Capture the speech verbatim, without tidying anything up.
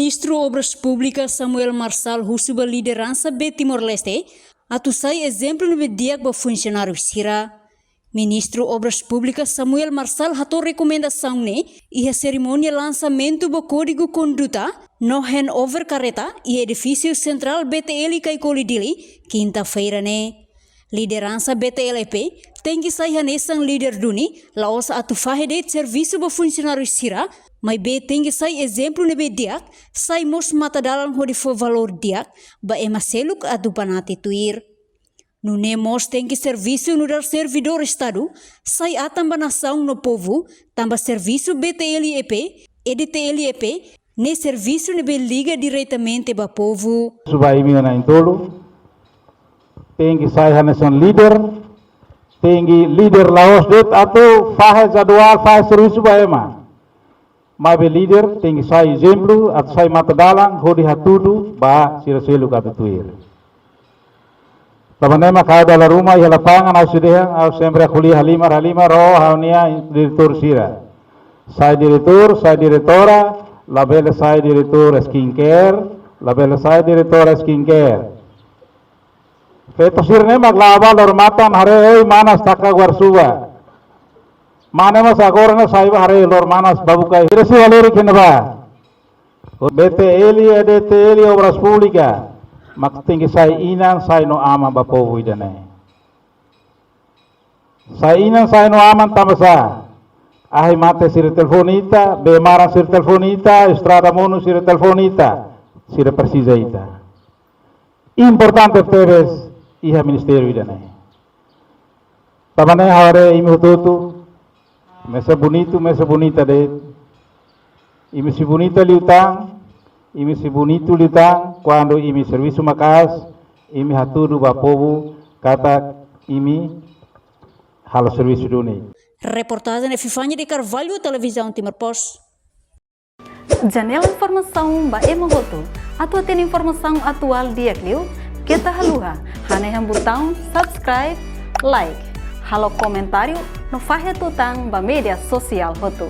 Ministru Obras Públikas Samuel Marçal husu ba lideransa bee Timor-Leste atu sai ezemplu ne'ebé di'ak ba funsionáriu sira. Ministru Obras Públikas Samuel Marçal hato'o rekomendasaun ne'e iha serimónia lansamentu ba kódigu konduta no handover karreta iha edifísiu sentrál B T L Caicoli Dili, kinta-feira ne'e. Lideransa B T L E P tenke sai hanesan líder duni, la'ós atu fahe de'it servisu ba funsionáriu sira, maibé tenke sai ezemplu ne'ebé di'ak, sai mós matadalan hodi fó valór di'ak ba ema seluk atu banati tuir. Nune'e mós tenke servisu nu'udar servidór Estadu, sai atan ba nasaun no povu, tanba servisu B T L E P, E D T L E P, ne'e servisu ne'ebé liga diretamente ba povu. Subai imi ona em tolo, tenke sai hanesan líder, tenke líder la'ós de'it atu fahe jadwal, fahe servisu ba ema. Maibé líder tenke sai ezemplu, atu sai matadalan, hodi hatudu ba sira seluk atu tuir. Tanba ne'e mak ha'u dala ruma iha lapangan ha'u sei dehan, ha'u sempre ko'alia halimar, halimar ho ha'u-nia diretór sira. Sai diretór, sai diretora, labele sai diretór skincare, labele sai diretora skincare. Feto sira-ne'e mak la'o ba loro-matan haree, ei manas, taka guarda-chuva. Mane mas agora ne'e sai ba haree loro-manas ba buka. Sira sei halerik iha ne'ebá. B T L, E D T L, Obras Públikas mak tenke sai inan, sai no aman ba povu ida-ne'e. Sai inan, sai no aman tanba sá? Ahi mate sira telefone ita, bee maran sira telefone ita, estrada monu sira telefone ita, sira presiza ita. Importante tebes iha ministériu ida-ne'e. Tanba ne'e ha'u haree imi hotu-hotu, mesak bonitu, mesak bonita de'it. Imi sei bonita liután, imi sei bonitu liután, kuandu imi servisu maka'as, imi hatudu ba povu katak imi halo servisu duni. Reportajen Epifania de Carvalho, Televizaun Timor Post. Janela informasaun ba ema hotu. Atu hatene informasaun atuál di'ak liu, keta haluha hanehan butaun subscribe, like, halo komentáriu no fahe tutan ba média sosiál hotu.